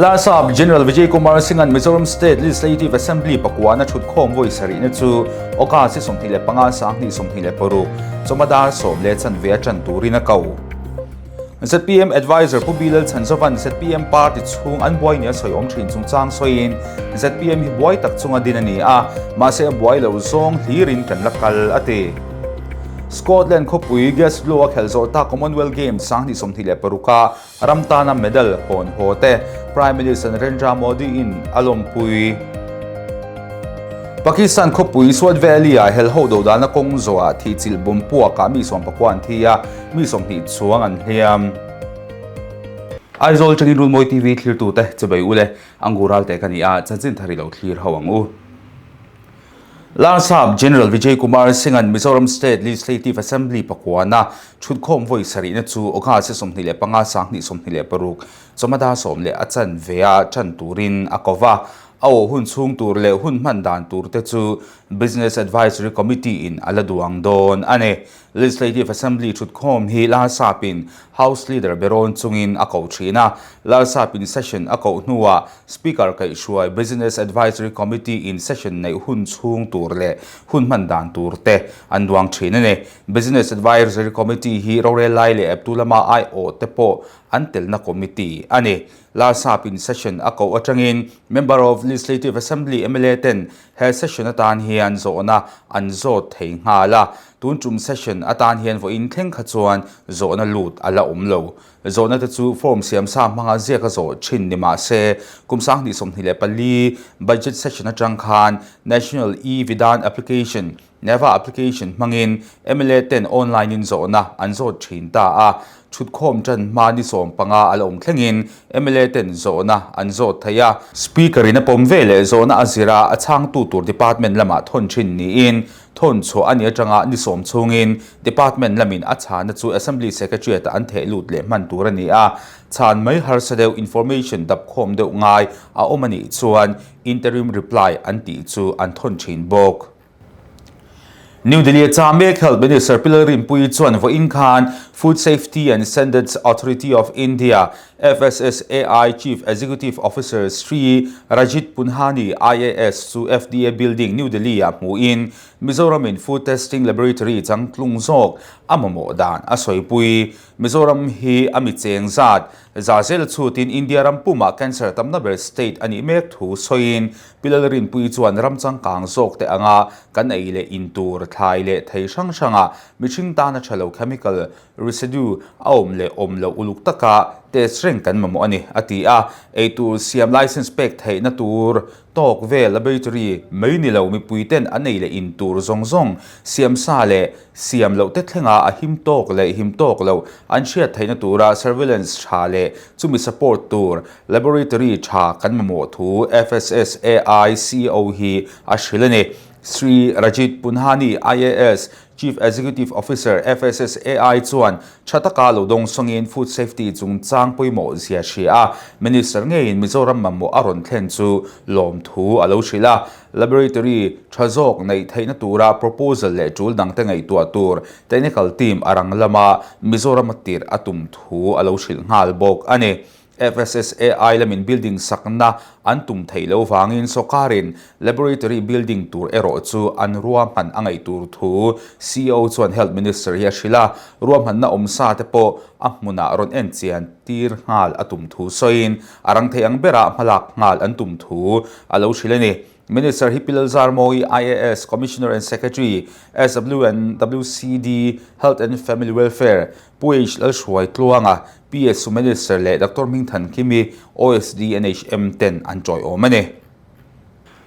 Larsap General Vijay Kumar Singh-a'n Mizoram State Legislative Assembly pakuana thutkhawm vawi sarihna chu August 25, 2026, chawhma dar 10 leh chanve a tan turin a ko. Zpm Adviser Pu Bilal Chhanzova'n zpm party chhung an buai nia sawi awm thin chungchang sawiin, zpm hi buai tak chunga din a ni a, mahse a buai lo zawng hlirin kan la kal, a ti. Scotland khawpui Glasgow-a khelh zawh tak Commonwealth Games 2026-a Ram tana medal hawn haw te Prime Minister Narendra Modi-in a lawmpui. Pakistan khawpui Swat Valley-ah helho dodalna kawng zawhah thihchilh bawm puakah mi 19 an thi a, mi 20 chuang an hliam. Aizawl atangin Runmawi TV thlirtute chibai u le, Angu Ralte ka ni a, chanchin thar i lo thlir ho ang u. Larsap General Vijay Kumar Singh-a'n Mizoram State Legislative Assembly pakuana thutkhawm vawi sarihna chu August 25, 2026, chawhma dar sawm leh a chanve a tan turin a ko va. A awh hun chhung tur leh hun hman dan tur te chu Business Advisory Committee-in a la duang dawn a ni. Legislative Assembly thutkhawm hi Larsapin House Leader berawn chungin a koh thin a, Larsapin session a koh hnuah Speaker kaihhruai Business Advisory Committee in session neih hun chhung tur leh hun hman dan tur te an duang thin a ni. Business Advisory Committee hi rorel lai leh eptu lama aiawh te pawh an telna committee a ni. Larsapin session a koh atangin Member of Legislative Assembly, mla, ten He session atan hian zawhna an zawt thei nghal a, tun tum session atan hian vawiin thleng kha chuan zawhna lut a la awm lo. Zawhna te chu form siam sa hmanga ziak a zawh thin ni mah se, kum 2024 budget session atang khan National E-Vidhan Application, Neva application hmangin mla ten online in zawhna an zawt thin ta a, thutkhawm tan hma ni 15 a la awm thlengin mla ten zawhna an zawt thei a. Speaker in a pawm ve leh zawhna a zir a, a chhangtu tur department lamah thawn thin niin thawn chhuah a nih atanga ni sawm chhungin department lamin a chhana chu Assembly Secretariat ah an theh lut leh hman tur a ni a, chhan mai harsa deuh information dapkhawm deuh ngai a awm a nih chuan interim reply an tih chu an thawn thin bawk. New Delhi a chah mek Health Minister Pi Lalrinpuii chuan vawiin khan Food Safety and Standards Authority of India, FSSAI, Chief Executive Officer Shri Rajit Punhani, IAS chu FDA Building, New Delhi ah hmuhin Mizoramin Food Testing Laboratory changtlung zawk a mamawh dan a sawipui. Mizoram hi a mi cheng zat za zel chhutin India ram pumah cancer tamna ber state a nih mek thu sawiin Pi Lalrinpuii chuan ram changkang zawk te anga kan ei leh in tur, thlai leh thei hrang hranga mihring tana tha lo chemical residue a awm leh awm loh uluk taka test reng kan mamawh a ni, a ti a. Eitur siam licence pek theihna tur tawk vel laboratory mai ni lo mipui ten an ei leh in tur zawng zawng siam sa leh siam loh te thlenga a him tawk leh him tawk loh an hriat theihna tura surveillance tha leh chumi support tur Laboratory tha kan mamawh thu FSSAI ceo hi a hrilh a ni. Shri Rajit Punhani, IAS, Chief Executive Officer, FSSAI chuan tha taka lo dawng sawngin food safety chungchang pawimawh zia hria a, Minister ngeiin Mizoram mamawh a rawn thlen chu lawmthu a lo hrilh a. Laboratory tha zawk neih theihna tura proposal leh tul dangte ngaihtuah tur technical team a rang lama Mizorama tirh a tum thu a lo hrilh nghal bawk a ni. FSSAI lamin building sakna an tum theih loh vangin sawrkarin laboratory building tur erawh chu an ruahman a ngaih tur thu ceo chuan Health Minister hi a hrilh a, ruahmanna awm sa te pawh a hmunah rawn en chian tir nghal a tum thu sawiin a rang thei ang berah hmalak nghal an tum thu a lo hrilh a ni. Minister hi Pi Lalzarmawi, IAS, Commissioner and Secretary, SWNWCD, Health and Family Welfare, Pu H Lalhruai Tluanga, PSU Minister leh Doctor Hmingthan Kimi, OSD NHM ten an tawiawm a ni.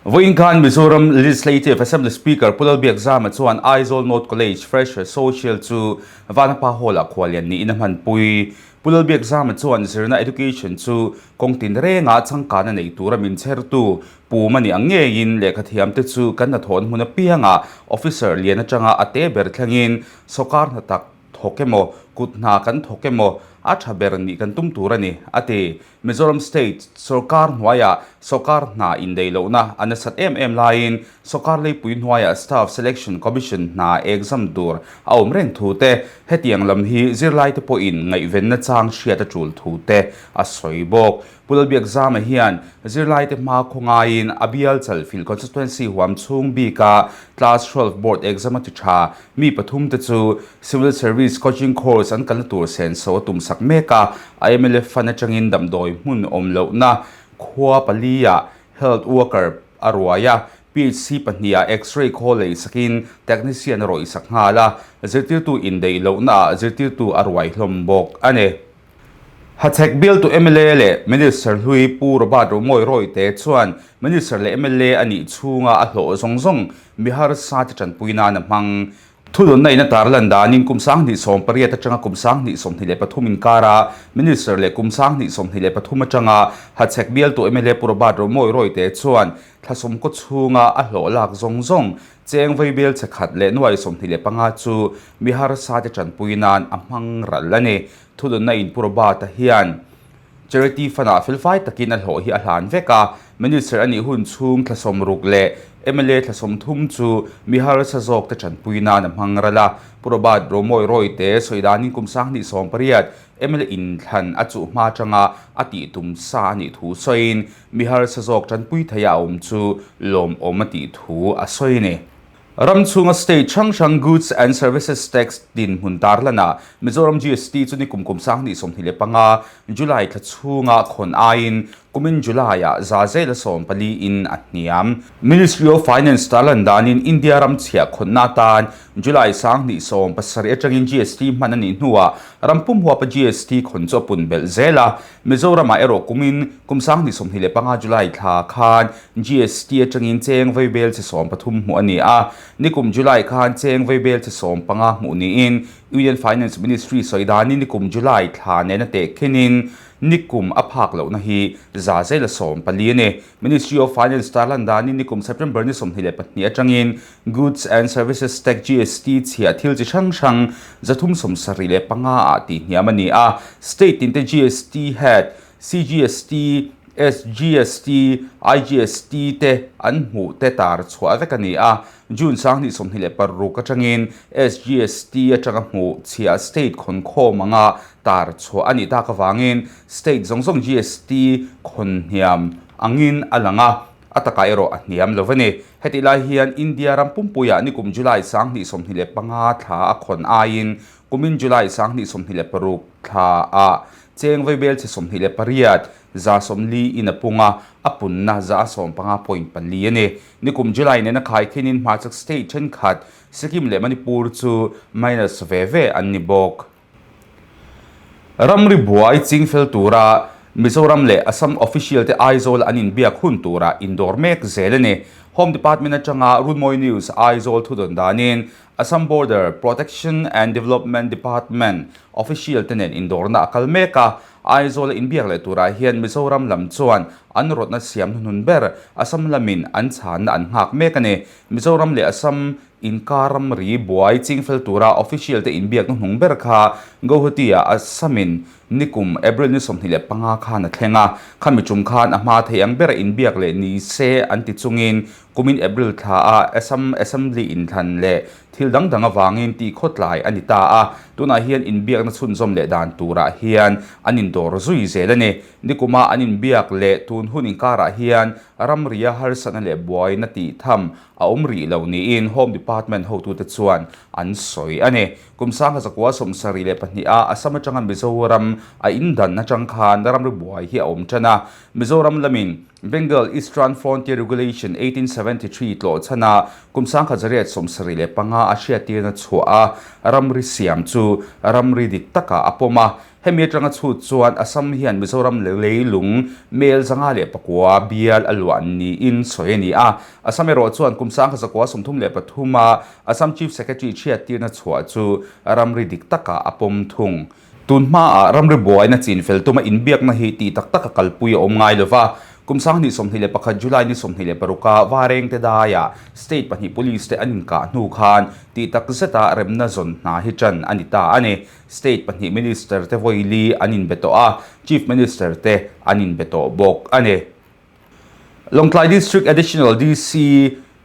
Vawiin khan Mizoram Legislative Assembly Speaker Pu Lalbiakzama chuan Aizawl North College Fresher Social chu Vanapa Hall-ah khuallian niin a hmanpui. Pu Lalbiakzama chuan zirna education chu kawng tinrengah changkana nei tura min chhertu Pum a nih ang ngeiin lehkhathiamte chu kan hnathawhna hmun apiangah officer lian atanga a te ber thlengin sawrkar hna tak thawk emaw, kut hna kan thawk emaw a tha ber nih kan tum tur a ni, a ti. Mizoram State sawrkar hnuaiah Sawrkar hna indaih lohna a nasat em em laiin sawrkar leipui hnuaiah Staff Selection Commission hna exam tur a awm reng thu te, hetiang lam hi zirlaite pawhin ngaihvenna chang hriat a tul thu te a sawi bawk. Pu Lalbiakzama hian zirlaite hma khawngaiin a bial Chalfilh Constituency huam chhung bika Class 12 Board exam a ti tha mi pathum te chu Civil Service Coaching Course an kalna tur senso a tumsak mek a, a mla fund atangin damdawi hmun awm lohna Khua paliah Health Worker a ruai a, PHC pahniha X-ray khawl lei sakin Technician a rawih sak nghal a, zirtirtu indaih lohnaah zirtirtu a ruai hlawm bawk a ni. Hachhek bialtu mla leh Minister hlui Pu Robert Romawi Rawite chuan Minister leh mla a nih chhunga a hlawh zawng zawng mi harsa te tanpui nan a hmang. Thununna in a tarlan danin kum 2018 atanga kum 2023 inkara Minister leh kum 2023 atanga Hachhek bialtu mla Pu Robert Romawi Rawite chuan thla sawmkaw chhunga a hlawh lak zawng zawng cheng vaibel che khat leh nuai 25 chu mi harsa te tanpui nan a hmang ral a ni. Thununna in Pu Robert-a hian Charity Fund-ah felfai takin a hlawh hi a hlan vek a, Minister a nih hun chhung thla 60 leh mla thla 30 chu mi harsa zawkte tanpui nan a hmang ral a. Pu Robert Romawi Rawite sawi danin kum 2018 mla inthlan a chuh hma atanga a tih tum sa a nih thu sawiin mi harsa zawk tanpui theia a awm chu lawmawm a tih thu a sawi a ni. Ram chhunga state hrang hrang Goods and Services Tax dinhmun tarlanah Mizoram GST chu nikum kum 2025 July thla chhunga khawn aiin kumin July-ah 14% in a hniam. Ministry of Finance tarlan danin India ram chhiah khawnna atan July 2017 atangin GST hman a nih hnuah ram pum huapa GST khawn chu a pun belh zel a. Mizoramah erawh kumin kum 2025 July thla khan GST atangin cheng vaibel chi 13 hmuh a ni a, nikum July khan cheng vaibel chi 15 hmuh niin Union Finance Ministry sawi danin nikum July thla nena tehkhinin nikum a phak lohna hi 14% a ni. Ministry of Finance tarlan danin nikum September ni 22 atangin Goods and Services Tax, GST, chhiah thil chi hrang hrang 375 ah tihhniam a ni a, state tinte GST head, CGST, SGST, IGST te an hmuh te tar chhuah vek a ni a, June 2026 atangin SGST atanga hmuh chhiah state khawnkhawm anga tar chhuah a nih tak avangin state zawng zawng GST khawnhniam angin a lang a. A takah erawh a hniam lo a ni. Hetih lai hian India ram pumpuiah nikum July 2025 thla a khawn aiin kumin July 2026 thla ah cheng vaibel chhe 28 40% in a pung a, a punna 15.4% a ni. Nikum July nena khaikhinin hmarchhak state thenkhat Sikkim leh Manipur chu minus ve ve an ni bawk. Ramri buai chingfel tura Mizoram leh Assam official te Aizawl an inbiak hun tura indawr mek zel a ni. Home Department atanga Runmawi News Aizawl thudawn danin Assam Border Protection and Development Department official te nen indawrna a kal mek a. Aizawl a inbiak leh turah hian Mizoram lam chuan an rawtna siam hnuhnun ber Assam lamin an chhanna an nghak mek a ni. Mizoram leh Assam Inkar ramri buai chingfel tura official te inbiakna hnung ber kha Guwahati-ah Assam-in nikum April ni 25 khan a thleng a. Khami tum khan a hma thei ang bera inbiak leh ni se an ti chungin kumin April thlaah Assam Assembly inthlan leh thil dang dang avangin tih khawtlai a ni ta a. Tunah hian inbiakna chhunzawm leh dan turah hian an indawr zui zel a ni. Nikuma an inbiak leh tun hun inkarah hian ramria harsatna leh buaina tih tham a awm rih lo niin Home Department hotute chuan an sawi a ni. Kum 1972 a Assam atanga Mizoram a indan atang khan ramri buai hi a awm tan a. Mizoram lamin Bengal Eastern Frontier Regulation 1873 tlawh chhana kum 1875 a hriattirna chhuah a ramri siam chu ramri dik takah a pawm a. Hemi atanga chhut chuan Assam hian Mizoram leilung mel 509 bial a luah niin sawi a ni a. Assam erawh chuan kum 1933 a Assam Chief Secretary chhiattirna chhuah chu ramri dik takah a pawm thung. Tun hmaah ramri buaina chinfel tuma inbiakna hi tih tak taka kalpui a awm ngai lova, kum 2021 July ni 26 a Varengte daiah state pahnih police te an inkah hnu khan tih tak zeta remna zawn hna hi ṭan a ni ta a ni. State pahnih Minister te vawi li an inbe tawh a, Chief Minister te an inbe tawh bawk a ni. Lawngtlai District Additional DC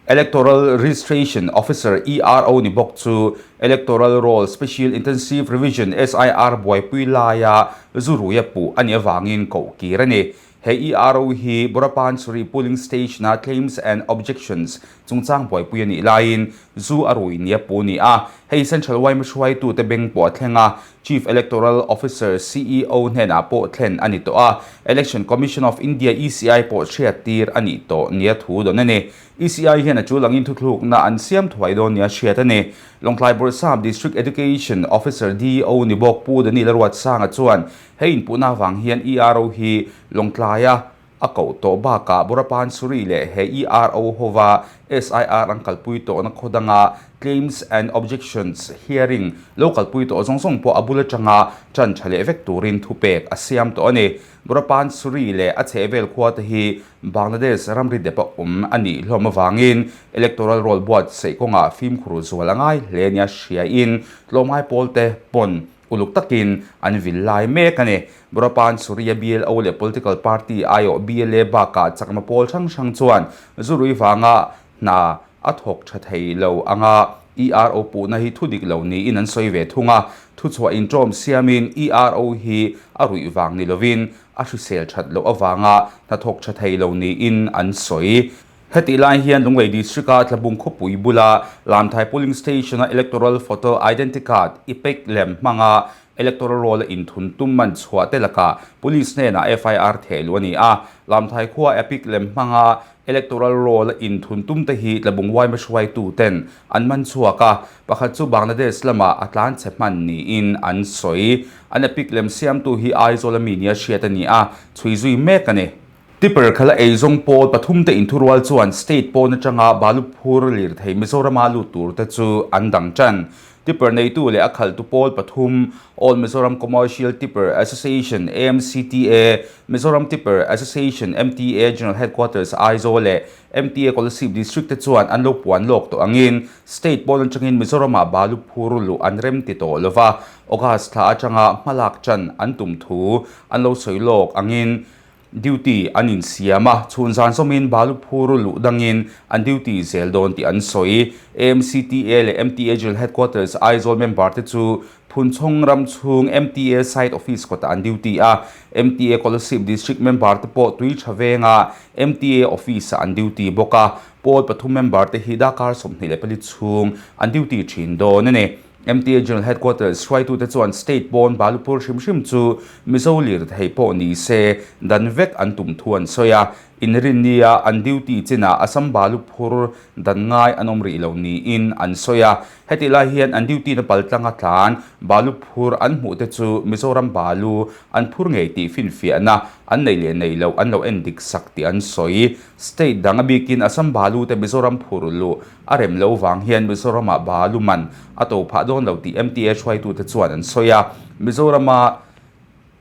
Electoral Registration Officer, ERO, ni bawk chu Electoral Roll Special Intensive Revision, SIR, buaipui laia zu ruia puh a nih avangin koh kir a ni. He ERO hi Borapansuri Polling Station-a Claims and Objections chungchang buaipui a nih laiin zu a rui nia puh a ni a. Hei Central yma hruaitute beng pawh a thleng a, Chief Electoral Officer, CEO, hnenah pawh thlen a ni tawh a, Election Commission of India, ECI, pawh hriattir a nih tawh nia thu dawn a ni. ECI hian a tul angin thuthlukna an siam thuai dawn nia hriat a ni. Lawngtlai Bawrhsap District Education Officer, DEO, ni bawk Pu Daniel Ruatsanga chuan hei inpuhna avang hian ERO hi Lawngtlaia A koh tawh bakah Borapansuri leh he ERO hova SIR an kalpui tawhna khaw danga Claims and Objections Hearing lo kalpui tawh zawng zawng pawh a bul atanga tan tha leh vek turin thupek a siam tawh a ni. Borapansuri leh a chhehvel khua te hi Bangladesh ramri dep a awm a nih hlawm avangin Electoral Roll buatsaih kawngah fimkhur zual a ngai hle nia hriain tlawmngai pawlte pawn Uluk takin an vil lai mek a ni. Burapan Surya BLO leh Political Party aiawh BLA bakah chakma pawl hrang hrang chuan zurui vanga hna a thawk tha thei lo anga ERO puhna hi thu dik lo niin an sawi ve thung a. Thuchhuah inṭawm siamin ERO hi a ruih vang ni lovin a hrisel that loh avanga hna thawk tha thei lo niin an sawi. Hetih lai hian Lunglei District-a Tlabung khawpui bula Lamthai Polling Station-a Electoral Photo Identity Card, EPIC, lem hmanga Electoral Roll-a inthun tum man chhuah te lakah Police hnenah FIR theh luh a ni a. Lamthai khua EPIC lem hmanga Electoral Roll-a inthun tum te hi Tlabung yma hruaitu ten an man chhuak a, pakhat chu Bangladesh lamah a tlan chhe hman niin an sawi. An EPIC lem siamtu hi Aizawl a mi nia hriat a ni a, chhui zui mek a ni. Tipper khala eizawng pawl pathumte inthurual chuan state pawn atanga balu phur lirthei Mizorama lut turte chu an dang tan. Tipper neitu leh a khalhtu pawl pathum, All Mizoram Commercial Tipper Association, AMCTA, Mizoram Tipper Association, MTA, General Headquarters, Aizawl leh MTA Kolasib District te chuan an lo puan lawk tawh angin state pawn atangin Mizoramah balu phur luh an rem ti tawh lova, August thla atanga hmalak tan an tum thu an lo sawi lawk angin Duty an insiam a, chhun zan zawmin balu phur luh dangin an duty zel dawn tih an sawi. AMCTA leh MTA General Headquarters Aizawl member te chu Phunchawng ram chhung MTA Site Office kawtah an duty a, MTA Kolasib District member te pawh tui tha venga MTA Office-ah an duty bawk a, pawl pathum member te hi darkar 24 chhung an duty thin dawn a ni. MTA General Headquarters hruaitute chuan state pawn Balupur hrim hrim chu Mizo lirthei pawh ni se dan vek an tum thu an sawi a, inrinnia an duty chinah Assam Balupur dan ngai an awm rih lo niin an sawi a. Hetih lai hian an duty na paltlanga tlan Balupur an hmuh te chu Mizoram balu an phur ngei tih finfiahna an nei leh nei loh an lo en dik sak tih an sawi. State dang a bikin Assam balu te Mizoram phur luh A rem lo vang hian Mizoramah balu man a to phah dawn lo tih MTA hruaitute chuan an sawi a. Mizorama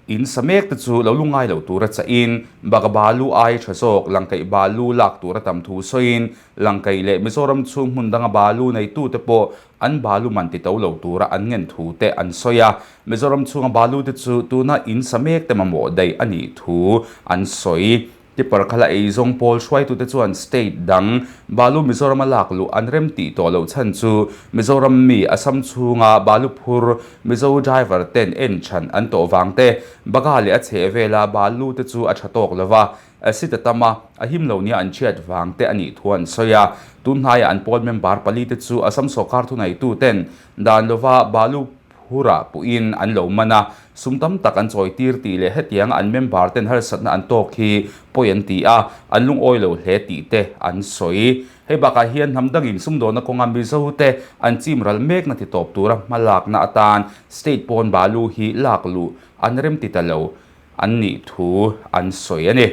in sa mek te chu lo lungngai lo tura chahin baka balu ai tha zawk langkaih balu lak tura tam thu sawiin langkaih leh Mizoram chhung hmun danga balu neitute pawh an balu man ti to lo tura an ngen thu te an sawi a. Mizoram chhunga balu te chu tuna in sa mek te mamawh daih a nih thu an sawi. Tipper khala eizawng pawl hruaitute chuan state dang balu Mizorama lak luh an rem tih tawh loh chhan chu Mizoram mi Assam chhunga balu phur Mizo driver ten en chhan an tawh vang te, Bagha leh a chheh vela balu te chu a tha tawk lova, acid a tam a, a him lo nia an chhiat vang te a nih thu an sawi a. Tun hnaiah an pawl member pali te chu Assam sawrkar thuneituten dan lova balu Hurah puhin an lo man a, sum tam tak an chawi tir tih leh hetianga an member ten harsatna an tawk hi pawi an ti a, an lungawi lo hle tih te an sawi. Hei bakah hian hnam dangin sumdawnna kawnga Mizo te an chim ral mekna ti tawp tura hmalakna atan state pawn balu hi lak luh an rem ti ta lo an nih thu an sawi a ni.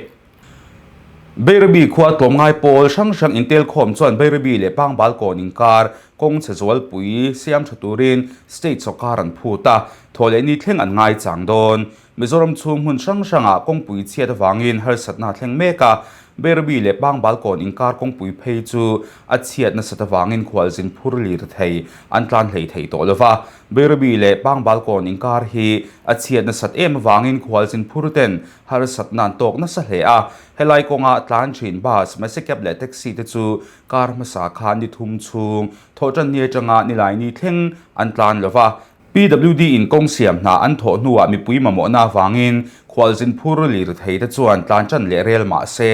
Bairabi khua tlawmngai pawl hrang hrang intelkhawm chuan Bairabi leh Pangbal kawn inkar kawng chhe zualpui siam tha turin state sawrkar an phut a, thaw leh ni thleng an ngaichang dawn. Mizoram chhung hmun hrang hrangah kawngpui chhiat avangin harsatna a thleng mek a, Bairabi leh Pangbalkawn inkar kawngpui phei chu a chhiat nasat avangin khualzin phur lirthei an tlan hlei thei tawh lo va. Bairabi leh Pangbalkawn inkar hi a chhiat nasat em avangin khualzin phur ten harsatna an tawk nasa hle a. Helai kawnga tlan thin bus, maxi-cab leh taxi te chu kar hmasa khan ni thum chhung thawhtan ni atanga nilai ni thleng an tlan lo va. PWD in kawng siam hna an thawh hnuah mipui mamawhna avangin khualzin phur lirthei te chuan tlan tan leh rel mah se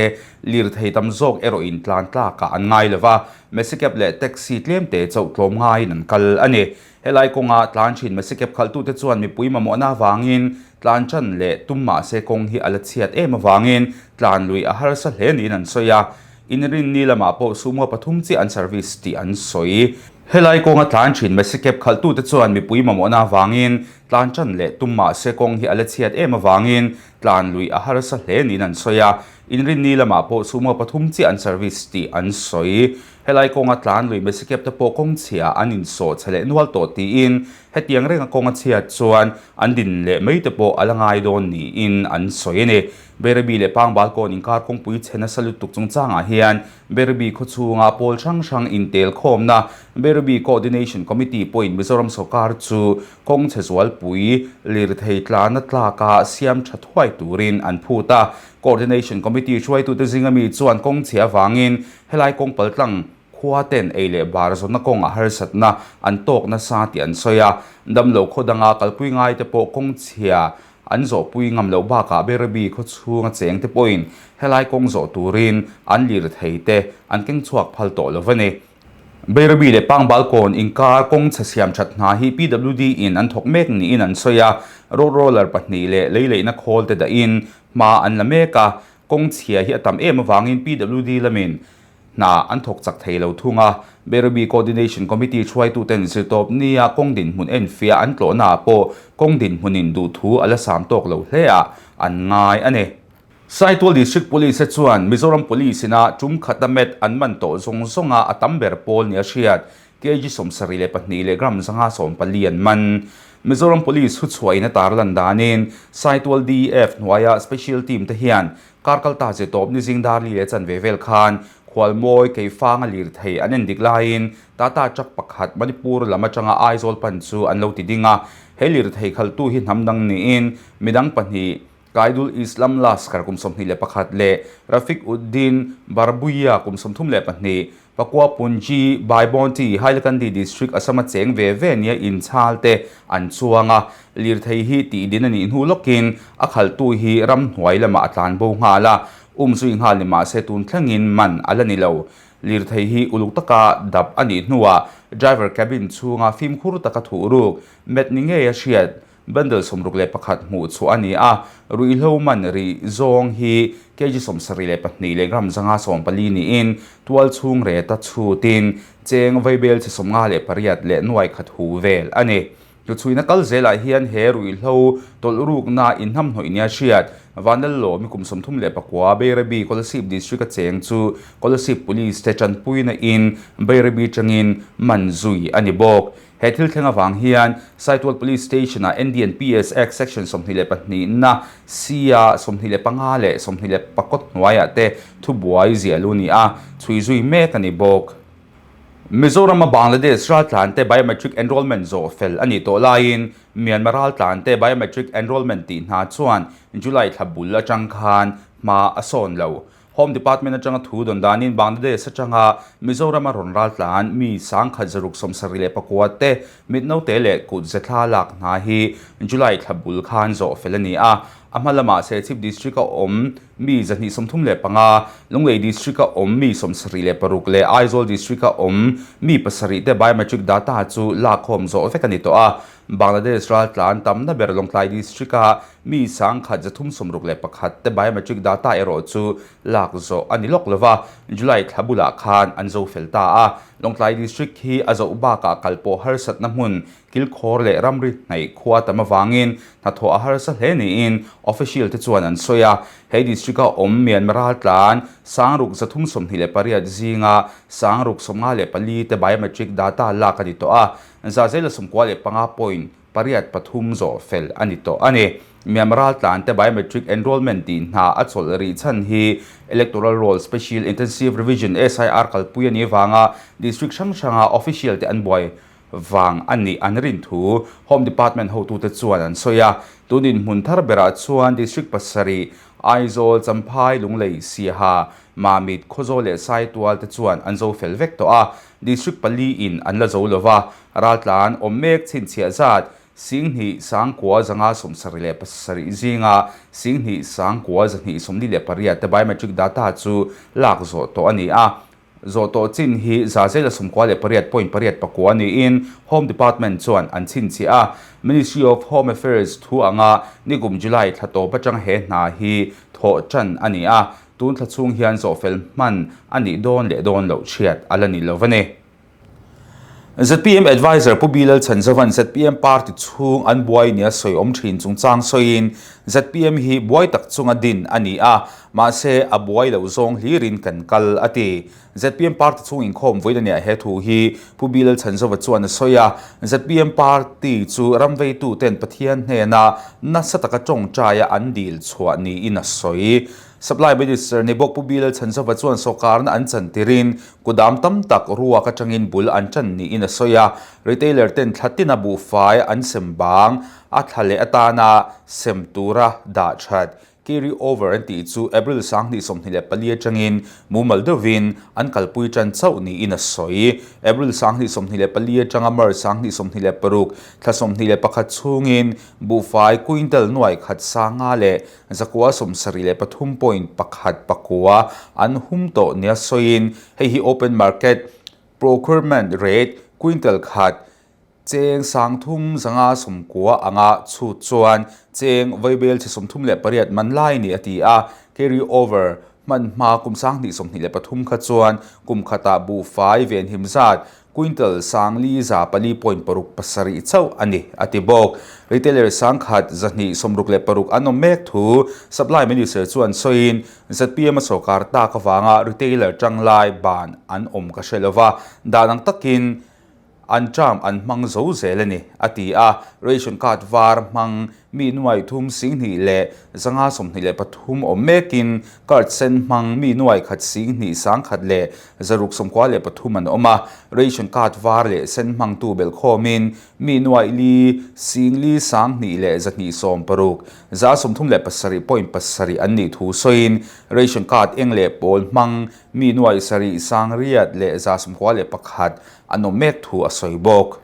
lirthei tam zawk erawh in tlan tlakah an ngai lo va, maxi-cab leh taxi tlemte chauh tlawm ngaiin an kal a ni. Helai kawnga tlan thin maxi-cab khalhtute chuan mipui mamawhna avangin tlan tan leh tum mah se kawng hi a la chhiat em avangin tlan lui a harsa hle niin an sawi a. Inrinni lamah pawh sumo pathum chiah an service tih an sawi. Helai kawnga tlan thin Maxi-cab khalhtute chuan mipui mamawhna avangin tlan tan leh tum mah se kawng hi a la chhiat em avangin tlan lui a harsa hle niin an sawi a. Inrinni lamah pawh sumo pathum chiah an service tih an sawi. Helai kawnga tlan lui Maxi-cab te pawh kawng chhia an insawh chhe leh nual tawh tiin hetiang renga kawng a chhiat chuan an din leh mai te pawh a la ngai dawn niin an sawi a ni. Bairabi leh Pangbalkawn inkar kawngpui chhe nasa lutuk chungchangah hian Bairabi khawchhunga pawl hrang hrang intel khawmna Bairabi Coordination Committee pawhin Mizoram sawrkar chu kawng chhe zualpui lirthei tlana tlaka siam tha thuai turin an phut a. Coordination Committee hruaitute zinga mi chuan kawng chhe avangin helai kawng paltlang khua ten ei leh bar zawnna kawngah harsatna an tawk nasa tih an sawi a. Damlo khaw danga kalpui ngaite pawh kawng chhia An zawhpui ngam loh bakah Bairabi khaw chhunga cheng te pawhin helai kawng zawh turin an lirthei te an keng chhuak phal tawh lo a ni. Bairabi leh Pangbalkawn inkar kawng chhe siam that hna hi PWD in an thawk mek niin an sawi a, road roller pahnih leh lei leihna khawl te dahin hma an la mek a, kawng chhia hi a tam em avangin PWD lamin Hna an thawk chak thei lo thung a, Bairabi Coordination Committee hruaituten zirtawp nia kawng dinhmun enfiah an tlawhnaah pawh kawng dinhmunin duhthu a la sam tawk lo hle a, an ngai a ni. Saitual District Police chuan Mizoram Police ina tum khata met an man tawh zawng zawnga a tam ber pawl nia hriat kg 72 leh gram 114 an man. Mizoram Police thuchhuahin a tarlan danin Saitual DEF hnuaia Special Team te hian Kar kal ta zir tawp ni zing dar li leh chanve vel khan Khualmawi Keifanga lirthei an endik laiin Tata truck pakhat Manipur lam atanga Aizawl pan chu an lo ti ding a. He lirthei khaltu hi hnam dang niin midang pahnih Kaidul Islam Laskar kum 21 leh Rafiq Uddin Barbuia kum 32 Pakua Punji, Baibonti, Hailakandi District Assam-a cheng ve ve nia inchhal te an chuang a, lirthei hi tih din a nih hnu lawkin a khalhtu hi ramhnuai lamah a tlan bo nghal a, um zui nghal ni mahse tun thlengin man a la ni lo. Lirthei hi uluk taka dap a nih hnuah driver cabin chhunga fimkhur taka thuhruk, met ni ngei a hriat, Bundle 61 hmuh chhuah a ni a, ruihhlo man rih zawng hi kg 72 leh gram 114 niin tual chhung reta chhutin cheng vaibel chhe 58 leh nuai khat hu vel a ni. Hnuchhuina kal zelah hian he ruihhlo tawlh rukna inhnamhnawih nia hriat Vanlalawmi kum 39 Bairabi Kolasib District a cheng chu Kolasib Police te tanpuina in Bairabi tangin man zui a ni bawk. He thil thleng avang hian Saitual Police Station-ah NDNPS Act Section 22 na C-a 25 leh 24 hnuaiah te thubuai ziah lu ni a, chhui zui mek a ni bawk. Mizorama Bangladesh raltlante biometric enrollment zawh fel a nih tawh laiin Myanmar raltlante biometric enrollment tih hna chuan July thla bul atang khan hma a sawn lo. Home Department atanga thu dawn danin Bangladesh atanga Mizorama rawn raltlan mi 1674 te mitnote leh kut ze thla lak hna hi July thla bul khan zawh fel a ni a. A hma lamah Serchhip District-a awm mi 235, Lunglei District-a awm mi 76 leh Aizawl District-a awm mi pasarih te biometric data chu lakkhawm zawh vek a ni tawh a. Bangladesh raltlan tamna ber Lawngtlai District-a mi 1361 te biometric data erawh chu lak zawh a ni lawk lo va, July thla bulah khan an zo fel ta a. Lawngtlai District hi a zoh bakah kal pawh harsatna hmun kilkhawr leh ramri hnaih khua tam avangin hnathawh a harsa hle niin official te chuan an sawi a. He district-a awm Myanmar raltlan 6328 zinga 654 te biometric data lak a ni tawh a. 195.83 zawh fel a ni tawh a ni. Myanmar raltlante biometric enrollment tih hna a chawlh rih chhan hi Electoral Roll Special Intensive Revision, SIR, kalpui a nih vanga district hrang hranga official te an buai vang a nih an rin thu Home Department hotute chuan an sawi a. Tun inhmun thar berah chuan district pasarih, Aizawl, Champhai, Lunglei, Siaha, Mamit, Khawzawl leh Saitual te chuan an zo fel vek tawh a. District pali in an la zo lova, raltlan awm mek chhinchhiah zat 10 sangkua 500 77 zinga 10 sangkua 248 te biometric data chu lak zawh tawh a ni a. Zawh tawh chin hi 98.89 niin Home Department chuan an chhinchhiah a. Ministry of Home Affairs thu anga nikum July thla tawp atang he hna hi thawh tan a ni a, tun thla chhung hian zawhfel hman a nih dawn leh dawn loh chhiat a la ni lo a ni. Zpm Adviser Pu Bilal Chhanzovan zpm party chhung an buai nia sawi awm thin chungchang sawiin zpm hi buai tak chunga din a ni a, mahse a buai loh zawng hlirin kan kal a ti. Zpm party chhung inkhawm vawiin a nia he thu hi Pu Bilal Chhanzova chuan a sawi a, zpm party chu ramveituten Pathian hnena nasa taka tawngtaia an dil chhuah niin a sawi. Supply Minister ni bawk Pu Bilal Chhanzova chuan sawrkarna an chantirin Kudam tam tak ruak atangin bul an tan niin a sawi a, retailer ten thla tina buhfai an sem bang a thla leh atana sem tura dah that, carry over, an tih chu April 2024 atangin mumal deuhin an kalpui tan chauh niin a sawi. April 2024 atanga March 2026 thla 21 chhungin buhfai quintal nuai khat sanga leh 173.1 pakua an hum tawh nia sawiin hei hi open market procurement rate quintal khat cheng 3590 anga chhut chuan cheng vaibel chhe 38 man lai ni a ti a, carry over hman hma kum 2023 kha chuan kum khatah buhfai venhim zat Quintal 54.67 chauh a ni, a ti bawk. Retailer 1266 an awm mek thu Supply Minister chuan sawiin, zpm a sawrkar tak avanga retailer tanglai ban an awm ka hre lova, dan ang takin an term an hmang zo zel a ni, a ti a. Ration card var hmang Mi nuai thum 20 leh 523 awm mekin card sen hmang mi nuai khat 20 100 leh 693 an awm a, ration card var leh sen hmangtu belhkhawmin mi nuai li 4 1 leh 216 137.7 an nih thu sawiin ration card eng leh pawl hmang mi nuai 7 8 leh 91 an awm mek thu a sawi bawk.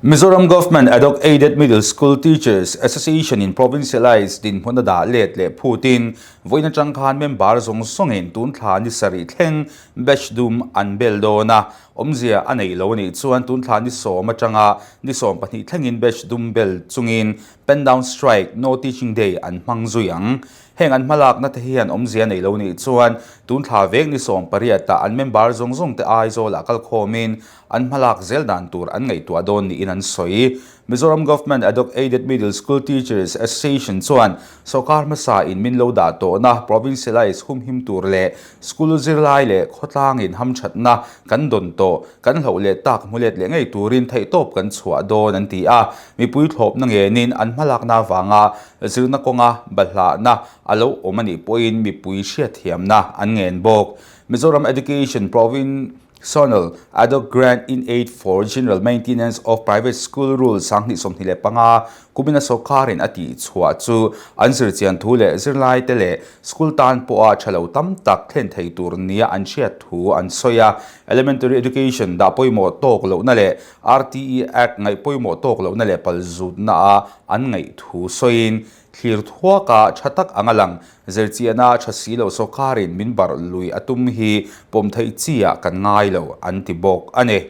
Mizoram Government Ad-hoc Aided Middle School Teachers Association in Provincialised dinhmun a dah let leh phutin vawiin atang khan member zawng zawngin tun thla ni sarih thleng batch dum an bel dawn a, awmzia a neih lo a nih chuan tun thla ni sawm atanga ni sawm pahnih thlengin batch dum bel chungin pen down strike, no teaching day an hmang zui ang. Heng an hmalakna te hian awmzia neih lo nih chuan tun thla vek ni sawm pariat ah an member zawng zawng te Aizawlah kalkhawmin An hmalak zel dan tur an ngaihtuah dawn niin an sawi. Mizoram Government Ad-hoc Aided Middle School Teachers Association chuan sawrkar hmasa in min lo dah tawhna provincialise humhim tur leh school zirlai leh khawtlangin hamthatna kan dawn tawh kan hloh leh tak hmu let leh ngei turin theihtawp kan chhuah dawn an ti a. Mipui thlawpna ngenin an hmalakna avanga zirna kawnga balhlahna a lo awm a nih pawhin mipui hriatthiamna an ngen bawk. Mizoram Education Provin. Sonal, Ad-hoc Grant in Aid for General Maintenance of Private School Rule 2025 kumina sawrkarin a tih chhuah chu an zirchian thu leh zirlaite leh school tan pawha tha lo tam tak thlen thei tur nia an hriat thu an sawi a. Elementary Education dah pawimawh tawk lohna leh RTE Act ngaih pawimawh tawk lohna leh palzutna a an ngaih thu sawiin Thlir thuaka tha tak anga lang zirchiahna tha si lo sawrkarin min barh lui a tum hi pawm theih chi ah kan ngai lo an ti bawk a ni.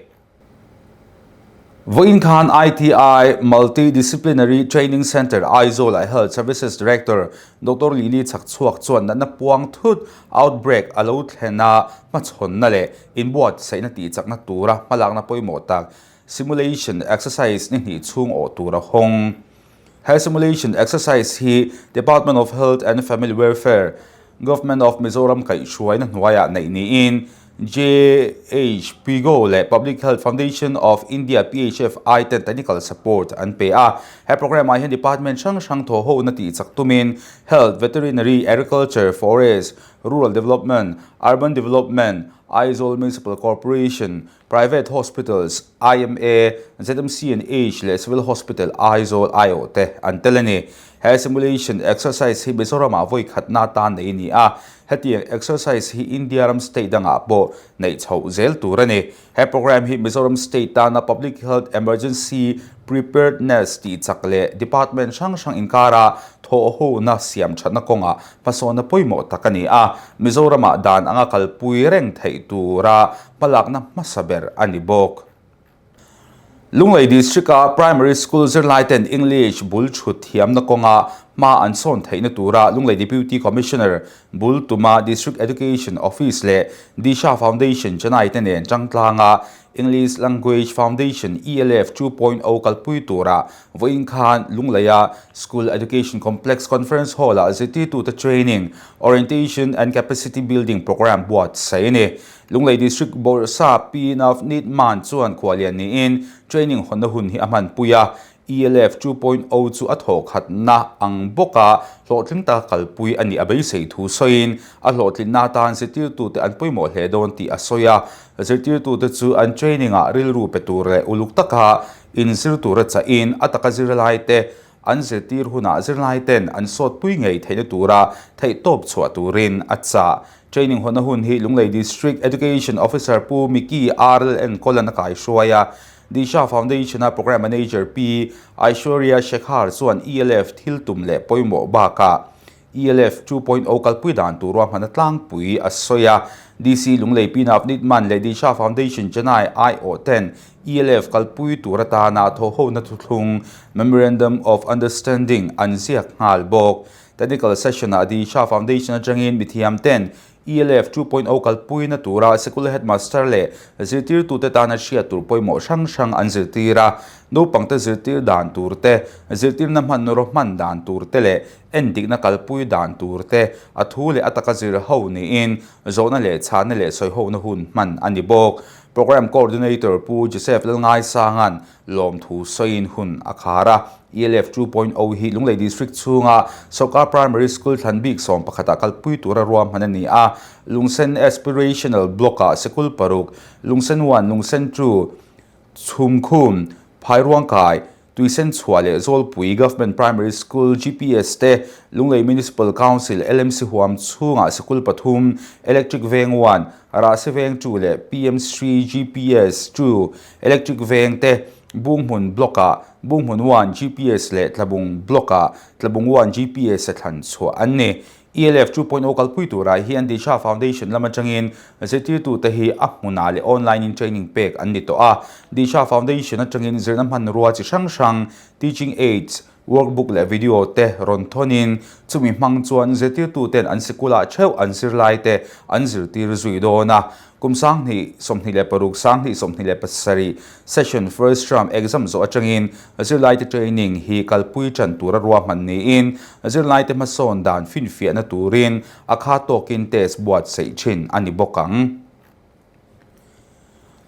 Vawiin khan ITI Multi-Disciplinary Training Centre Aizawl-ah Health Services Director Doctor Lily Chhakchhuak chuan natna puang thut, outbreak, a lo thlen a, hmachhawnna leh inbuatsaihna tihchakna tura hmalakna pawimawh tak simulation exercise ni hnih chhung awh tur a hawng. He simulation exercise hi Department of Health and Family Welfare, Government of Mizoram kaihhruaina hnuaiah neih niin JH Pigo leh Public Health Foundation of India, PHFI, ten technical support an pe a. He programme ah hian department hrang hrang thawhhona tih chak tumin Health, Veterinary, Agriculture, Forest, Rural Development, Urban Development, Aizawl Municipal Corporation, Private Hospitals, IMA, ZMC and H leh Civil Hospital Aizawl aiawh te an tel a ni. He simulation exercise hi Mizoramah vawi khatna atan neih a ni a, hetiang exercise hi India ram state dangah pawh neih chhoh zel tur a ni. He program hi Mizoram state tana Public Health Emergency Preparedness tih chak leh department hrang hrang inkara thawhhona siam thatna kawngah hmasawnna pawimawh tak a ni a, Mizoramah dan anga kalpui reng theih tura hmalakna hmasa ber a ni bawk. Lunglei District-a Primary School zirlaiten English bul chhut thiamna kawnga hma an sawn theihna tura Lunglei Deputy Commissioner bul tuma District Education Office leh Disha Foundation Chennai te nen tangtlanga English Language Foundation, ELF, 2.0 kalpui tura vawiin khan Lungleia School Education Complex Conference Hall-ah zirtirtute training, orientation and capacity building programme buatsaih a ni. Lunglei District Bawrhsa Pi Navneet Mann chuan khuahlian niin training hawnna hun hi a hmanpui a, ELF 2.0 chu a thawhkhatna ang bawka hlawhtling taka kalpui a nih a beisei thu sawiin a hlawhtlinna atan zirtirtute an pawimawh hle dawn tih a sawi a. Zirtirtute chu an training-ah rilru pe tur leh uluk taka inzir tura chahin a taka zirlaite An zirtir hunah zirlaiten an sawtpui ngei theihna tura theihtawp chhuah turin a chah. Training hawnna hun hi Lunglei District Education Officer Pu Mickey RLN Kawlan a kaihruai a. Disha Foundation-a Programme Manager Pi Aishwarya Shekhar chuan ELF thil tum leh pawimawh bakah ELF 2.0 kalpui dan tur ruahmanna tlangpui a sawi a. DC Lunglei Pi Navneet Mann leh Disha Foundation Chennai aiawh ten ELF kalpui tur atana thawhhona thuthlung, Memorandum of Understanding, an ziak nghal bawk. Technical session-ah Disha Foundation atangin mithiam ten ELF 2.0 kalpuina tura sikul headmaster leh zirtirtute tana hriat tur pawimawh hrang hrang an zirtir a. Naupangte zirtir dan tur te, zirtirna hmanraw hman dan tur te leh Endikna kalpui dan tur te, a thu leh a taka zir ho niin zawhna leh chhahna leh sawihona hun hman a ni bawk. Programme Coordinator Pu Joseph Lalngaisanga'n lawmthu sawiin hun a khar a. ELF 2.0 hi Lunglei District chhunga Sawrkar Primary School thlan bik sawm pakhatah kalpui tura ruahman a ni a. Lungsen Aspirational Block-ah sikul paruk, Lungsen One, Lungsen Two, Chhumkhum, Phairuangkai, Tuisen chhuah leh Zawlpui Government Primary School, GPS, te, Lunglei Municipal Council, LMC, huam chhungah sikul pathum, Electric Veng One, Rahsi Veng Two leh PM Sri GPS Two, Electric Veng te, Bunghmun Block-ah Bunghmun One, GPS, leh Tlabung Block-ah Tlabung One, GPS, a thlan chhuah an ni. ELF 2.0 kalpui turah hian Disha Foundation lam atangin zirtirtute hi a hmunah leh online in training pek an ni tawh a. Disha Foundation atangin zirna hmanrua chi hrang hrang, teaching aids, workbook leh video te rawn thawnin chumi hmang chuan zirtirtuten an sikulah theuh an zirlaite an zirtir zui dawn a. Kum 2026, 2027 session first term exam zawh atangin zirlaite training hi kalpui tan tura ruahman niin zirlaite hmasawn dan finfiahna turin a kha tawkin test buatsaih thin a ni bawk ang.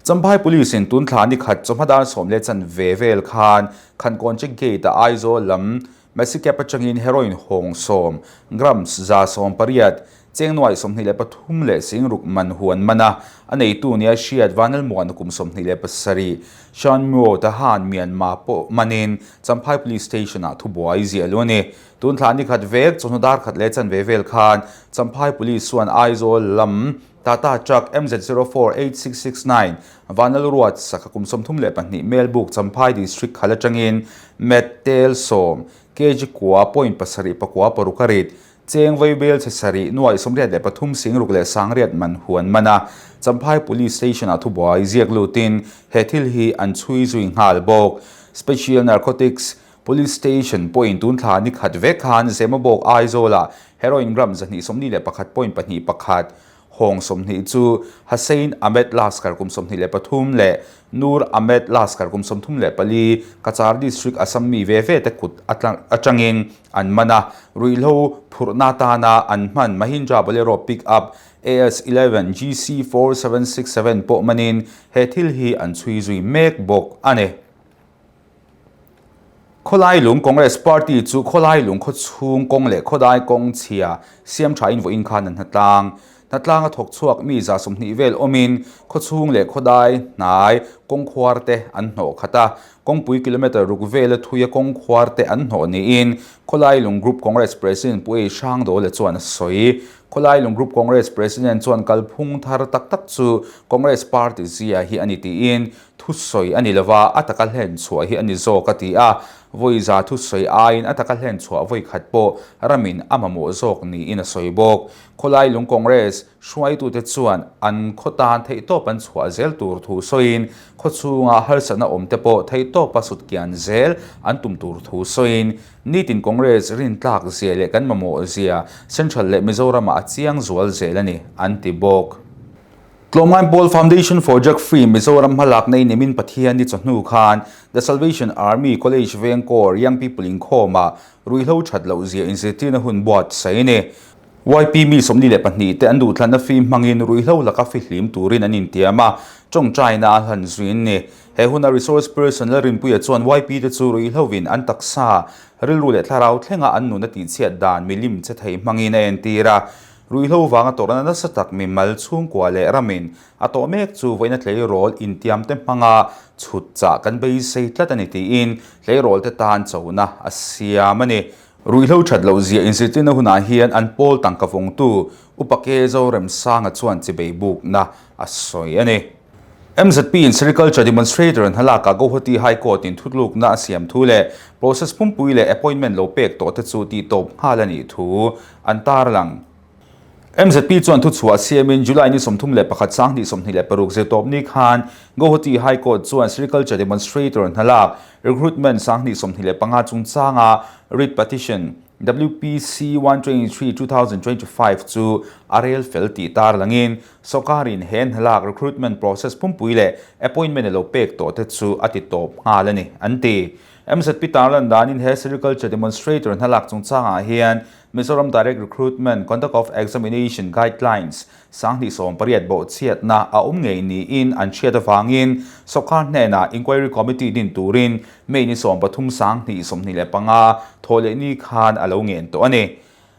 Champhai Police in tun thla ni khat chawhma dar sawm leh chan ve vel khan Khankawn Check Gate ah Aizawl lam Maxi Cab atangin heroin hawng sawm grams 180 Cheng nuai 23 leh singruk man huan man a, a neitu nia hriat Vanlalmuana kum 27, Shan Myo Tahan Myanmar pawh manin Champhai Police Station-ah thubuai ziah lu a ni. Tun thla ni khat vek chawhnu dar khat leh chanve vel khan Champhai Police chuan Aizawl lam Tata Truck MZ 048669 Vanlalruat sakha kum 32 Melbuk Champhai District khal atangin Met Tel sawm kg kua point pasarih pakua paruk a rit Cheng Vaibel chhe sarih nuaih 83 singruk leh sangriat man huan man a, Champhai Police Station-ah thubuai ziak lutin he thil hi an chhui zui nghal bawk. Special Narcotics Police Station pawhin tun thla ni khat vek khan Zemabawk Aizawlah heroin gram 241 point pahnih pakhat Hawng 20 chu Hussain Ahmed Laskar kum 23 leh Noor Ahmed Laskar kum 34 Cachar District Assam mi ve ve te kut atangin an man a. Ruihhlo phurhna atana an hman Mahindra Bolero Pick Up AS 11 GC 4767 pawh manin he thil hi an chhui zui mek bawk a ni. Khawlailung Congress Party chu Khawlailung khawchhung kawng leh khawdai kawng chhia siam thain vawiin khan an hnatlang. Hnatlanga thawk chhuak mi 120 vel awmin khawchhung leh khawdai hnai kawngkhuar te an hnawh khat a. Kawngpui kilometre ruk vela thuia kawngkhuar te an hnawh niin Khawlailung Group Congress President Pu Ei Hrangdawla chuan a sawi. Khawlailung Group Congress President chuan kalphung thar tak tak chu Congress Party zia hi a ni tiin Thusawi a ni lova, a taka hlen chhuah hi a ni zawk a ti a. Vawi za thusawi aiin a taka hlen chhuah vawi khat pawh ramin a mamawh zawk niin a sawi bawk. Khawlai lung Congress hruaitute chuan an khaw tan theihtawp an chhuah zel tur thu sawiin, khaw chhunga harsatna awmte pawh theihtawpa sutkian zel an tum tur thu sawiin, nitin Congress rintlak zia leh kan mamawh zia Central leh Mizoramah a chiang zual zel a ni, an ti bawk. Tlawmngai Pawl Foundation for Drug Free Mizoram hmalakna in nimin Pathianni chawhnu khan The Salvation Army College Vengkawr Young People inkhawmah ruihhlo that loh zia inzirtirna hun buatsaih a ni. YP mi 22 te an duhthlanna fim hmangin ruihhlo laka fihlim turin an intiam a, tawngtaina a hlan zui an ni. He huna resource person Lalrinpuia chuan YP te chu ruihhlovin an taksa, rilru leh thlarau thlenga an nun a tihchhiat dan milim che thei hmangin a entir a. Ruihhlo vanga tawrhna nasa tak mimal chhungkua leh ramin a tawh mek chu vawiina tleirawl intiamte hmanga chhut chah kan beisei tlat a ni tiin tleirawlte tan chona a siam a ni. Ruihhlo that loh zia inzirtirna hunah hian an pawl tangka vawngtu Upa Ke Zoremsanga chuan chibei bukna a sawi a ni. MZP in Sericulture Demonstrator hnalakah Guwahati High Court in thutlukna a siam thu leh process pumpui leh appointment lo pek tawh te chu tihtawp nghal a nih thu an tarlang. MZP chuan thuchhuah siamin July ni 31 2026 zirtawp ni khan Guwahati High Court chuan Sericulture Demonstrator hnalak recruitment 2025 chungchanga writ petition WPC 123 2025 chu a rel fel tih tarlangin Sawrkarin he hnalak recruitment process pumpui leh appointment a lo pek tawh te chu a ti tawp nghal a ni, an ti. MZP tarlan danin he Sericulture Demonstrator hnalak chungchangah hian Mizoram Direct Recruitment Conduct of Examination Guidelines 2018 bawhchhiatna a awm ngei niin an hriat avangin sawrkar hnenah Inquiry Committee din turin May ni 13 2025 thawhlehni khan a lo ngen tawh a ni.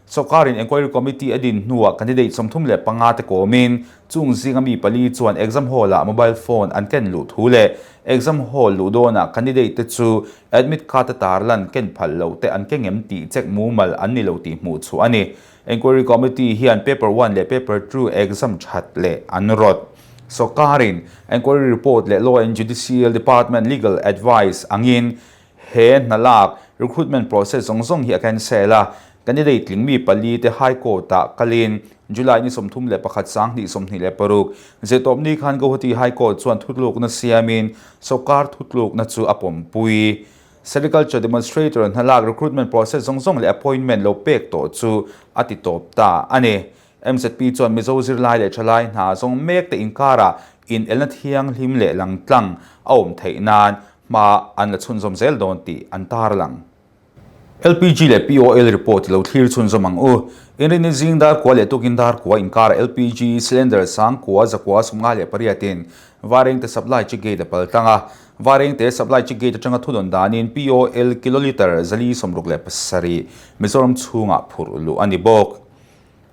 Sawrkarin Enquiry Committee a din hnuah candidate 35 te kawmin chung zinga mi pali chuan exam hall-ah mobile phone an ken luh thu leh exam hall luh dawnah candidate te chu admit card a tarlan ken phal loh te an keng em tih check mumal an ni lo tih hmuh chhuah a ni. Enquiry Committee hian Paper one leh Paper two exam that leh an rawt. Sawrkarin Enquiry Report leh Law and Judicial Department legal advice angin He hna lak, recruitment process, zawng zawng hi a cancel a, candidate tling mi pali te High Court ah kalin July ni 31 2026 zirtawp ni khan Guwahati High Court chuan thutlukna siamin sawrkar thutlukna chu a pawmpui. Sericulture Demonstrator hna lak recruitment process zawng zawng leh appointment lo pek tawh chu a ti tawp ta a ni. MZP chuan Mizo zirlai leh thalai hna zawng mek te inkarah inelna thianghlim leh langtlang a awm theih nan hma an la chhunzawm zel dawn tih an tarlang. LPG leh POL report lo thlir chhunzawm ang u. Inrinni zing dar kua leh tukin dar kua inkarah LPG cylinder sang kua zakua 58 in Vairengte supply chi gate a pal tlang a. Vairengte supply chi gate atanga thudawn danin POL kilolitre 467 Mizoram chhungah phurh luh a ni bawk.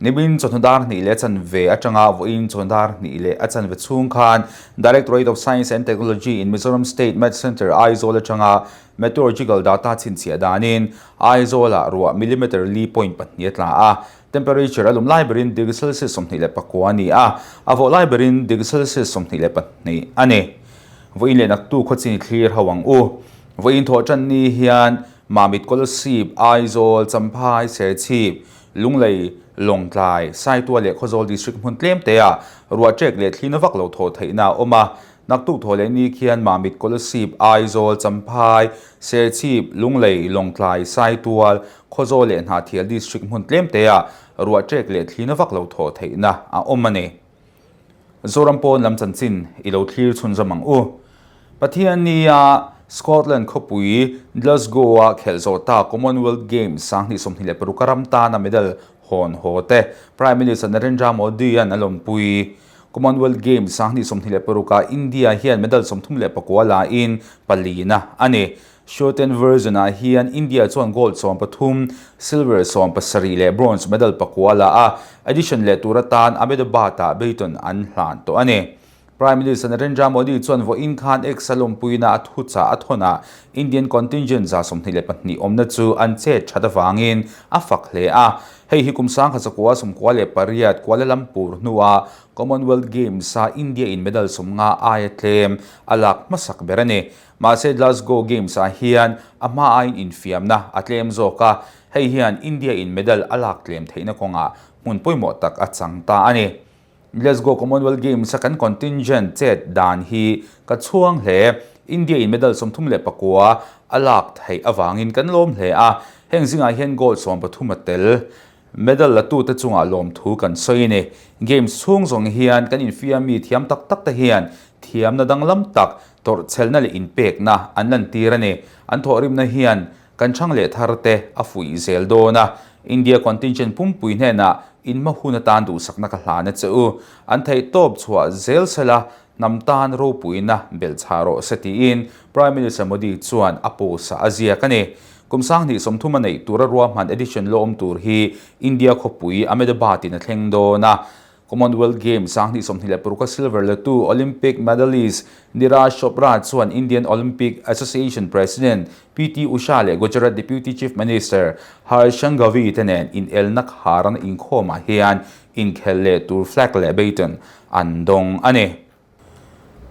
Nimin chawhnu dar hnih leh a chanve atanga vawiin chawhnu dar hnih leh a chanve chhung khan Directorate of Science and Technology in Mizoram State Met Centre Aizawl atanga Meteorological data chhinchhiah danin Aizawlah ruah millimeter li point pahnih a tla a, temperature a lum lai berin degree Celsius 29 a ni a, a vawh lai berin degree Celsius 22 a ni. Vawiin leh naktu khawchin i thlir ho ang u. Vawiin thawh tan ni hian Mamit Kolasib, Aizawl, Champhai, Serchhip, Lunglei, Lawngtlai, Saitual leh Khawzawl District hmun tlem teah ruah ṭek leh thli na vak lo thawh theihna a awm a. Naktuk thaw leh ni khian Mamit, Kolasib, Aizawl, Champhai, Serchhip, Lunglei, Lawngtlai, Saitual, Khawzawl leh Hnahthial District hmun tlem teah ruah ṭek leh thli na vak lo thawh theihna a awm a ni. Zoram pawn lam chanchin i lo thlir chhunzawm ang u. Pathiannia Scotland khawpui Glasgow-a khelh zawh ta Commonwealth Games 2026 a ram tana medal Hawn haw te Prime Minister Narendra Modi-a'n a lawmpui. Commonwealth Games 2026-ah India hian medal 39 lain palina a ni. Shortened version-ah hian India chuan gold 13, silver 17 leh bronze medal pakua la a, edition leh tur atan Ahmedabad-ah beiton an hlan tawh a ni. Prime Minister Narendra Modi chuan vawiin khan X-a lawmpuina a thuchah a thawnah Indian contingent 22 awmna chu an chet that avangin a fak hle a. Hei hi kum 1998 Kuala Lumpur hnua Commonwealth Games-a India-in medal 50 aia tlem a lak hmasak ber a ni. Mahse Glasgow Games-ah hian a hma aiin infiamna a tlem zawk a, hei hian India-in medal a lak tlem theihna kawngah hmun pawimawh tak a chang ta a ni. Glasgow Commonwealth Games-a kan contingent chet dan hi ka chhuang hle. India-in medal 39 a lak theih avangin kan lawm hle a, heng zingah hian gold 13 a tel. Medal latute chungah lawmthu kan sawi a ni. Games chhung zawng hian kan infiammi thiam tak tak te hian thiamna danglam tak, tawrhchhelna leh inpekna an lantir a ni. An thawhrimna hian Kan chhang leh thar te a fuih zel dawn a, India contingent pumpui hnenah inhma hun atan duhsakna ka hlan a che u. An theih tawp chhuah zel sela hnam tan ropuina belhchhah rawh se tiin Prime Minister Modi chuan a post ah a ziak a ni. Kum 2030 a neih tura ruahman edition lawm tur hi India khawpui Ahmedabad in a thleng dawn a, Commonwealth Games 2026 a silver latu Olympic medalist Neeraj Chopra chuan Indian Olympic Association President PT Usha leh Gujarat Deputy Chief Minister Harsh Sanghavi te nen inelna kharana inkhawmah hian inkhel leh tur flag leh baton an dawng a ni.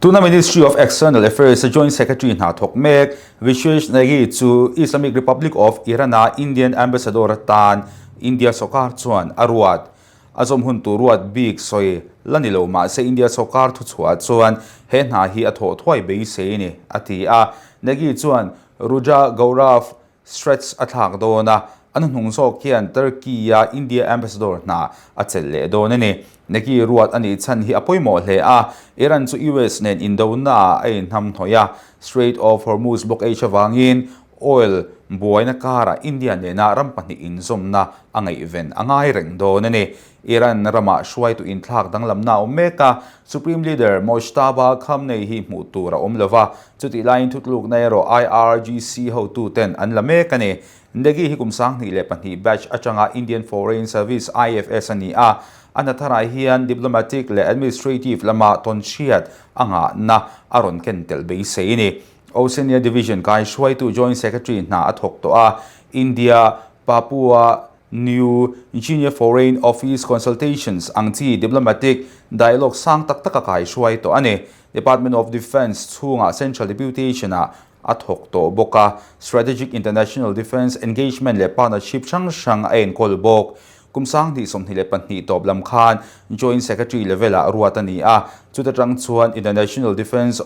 Tuna Ministry of External Affairs a Joint Secretary hna thawk mek Vishesh Negi chu Islamic Republic of Iran-a Indian Ambassador atan India sawrkar chuan a ruat. A zawm hun tur ruat bik sawi la ni lo mahse India sawrkar thuchhuah chuan he hna hi a thawh thuai beisei a ni, a ti a. Negi chuan Ruja Gaurav Shrets a thlak dawn a, a hnuhnung zawk hian Turkey-a India Ambassador hna a chelh leh dawn a ni. Negi ruat a nih chhan hi a pawimawh hle a, Iran chu US nen indonaah a inhnamhnawih a, Strait of Hormuz blockage avangin Oil buaina karah India nena ram pahnih inzawmna a ngaihven a ngai reng dawn a ni. Iran ramah hruaitu inthlak danglamna a awm mek a, Supreme Leader Mojtaba Khamenei hi hmuh tur a awm lo va, chutih laiin thutlukna erawh IRGC hotuten an la mek a ni. Negi hi kum 2002 batch atanga Indian Foreign Service, IFS, a ni a, a hna tharah hian diplomatic leh administrative lama tawnhriat a ngahna a rawn ken telh beisei a ni. Oceania Division kai hruaitu Joint Secretary hna a thawk tawh a, India, Papua New Guinea Foreign Office Consultations ang chi diplomatic dialogue sang tak tak a kai hruai tawh a ni. Department of Defence chhungah Central Deputation-ah a thawk tawh bawk a, Strategic International Defence Engagement leh Partnership hrang hrang a enkawl bawk. Kum 2022 tawp lam khan Joint Secretary level-ah ruat a ni a, chuta tang chuan International Defence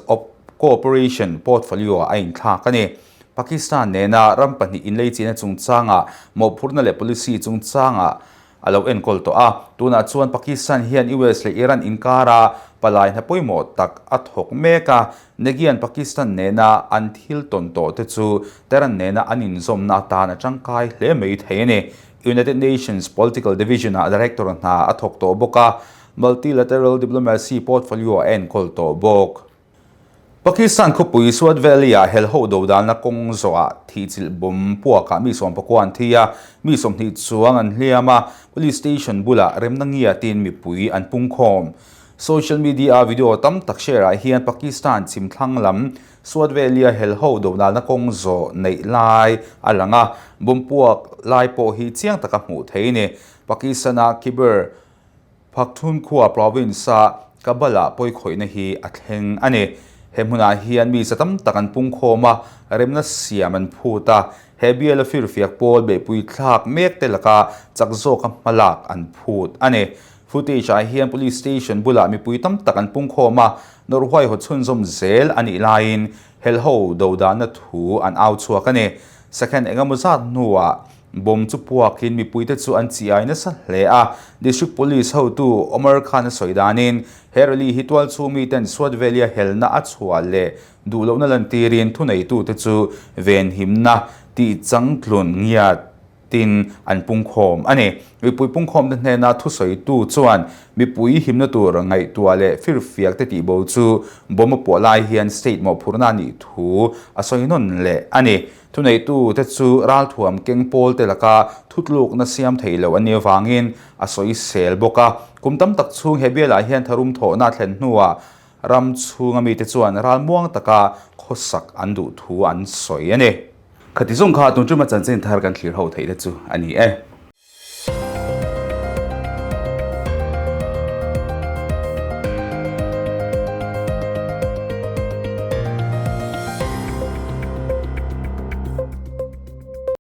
Cooperation portfolio-ah a inthlak a ni. Pakistan nena ram pahnih inleichihna chungchangah mawhphurhna leh policy chungchangah a lo enkawl tawh a. Tunah chuan Pakistan hian US leh Iran inkara palai hna pawimawh tak a thawk mek a. Negian Pakistan nena an thil tawn tawh te chu Tehran nena an inzawmna atan a tangkai hle mai thei a ni. United Nations Political Division-ah Director hna a thawk tawh bawk a, Multilateral Diplomacy portfolio a enkawl tawh bawk. Pakistan khawpui Swat Valley-ah helho dodalna kawng zawhah thihchilh bomb puakah mi sawmpakua an thi a, mi 20 chuang an hliam a, police station bulah remna ngiatin mipui an pungkhawm. Social media-a video tam tak share-ah hian Pakistan chhimthlang lam Swat Valley-a helho dodalna kawng zawh neih lai a lang a, bomb puak lai pawh hi chiang taka hmuh theih a ni. Pakistan-a Khyber Pakhtunkhwa province-a Kabal-ah pawikhawihna hi a thleng a ni. He hmunah hian mi za tam tak an pungkhawm a, remna siam an phut a. He biala firfiak pawl beihpui thlak mek te laka chak zawka hmalak an phut a ni. Footage-ah hian police station bulah mipui tam tak an pungkhawm a, nawrh huaihawt chhunzawm zel a nih laiin helho dodahna thu an au chhuak a ni. Second engemaw zat hnuah Bomb chu puakin mipuite chu an chi ai nasa hle a, District Police hotu Omar Khan a sawi danin he rally hi tualchhung miten Swat Valley-a helna a chhuah leh duhlohna lantirin thuneitute chu venhimna tih changtlun ngiat. tin an pungkhawm a ni. Mipui pungkhawmte hnena thusawitu chuan mipui himna tur ngaihtuah leh firfiak te tihbo chu bomb a puah lai hian state mawhphurhna a nih thu a sawi nawn leh a ni. Thuneitute chu ralthuam keng pawlte laka thutlukna siam thei lo a nih avangin a sawisel bawk a. Kum tam tak chhung he bialah hian tharum thawhna a thlen hnuah ram chhunga mite chuan ralmuang taka khawsak an duh thu an sawi a ni. Khati zawng kha tun ṭuma chanchin thar kan thlir ho theih te chu a ni e.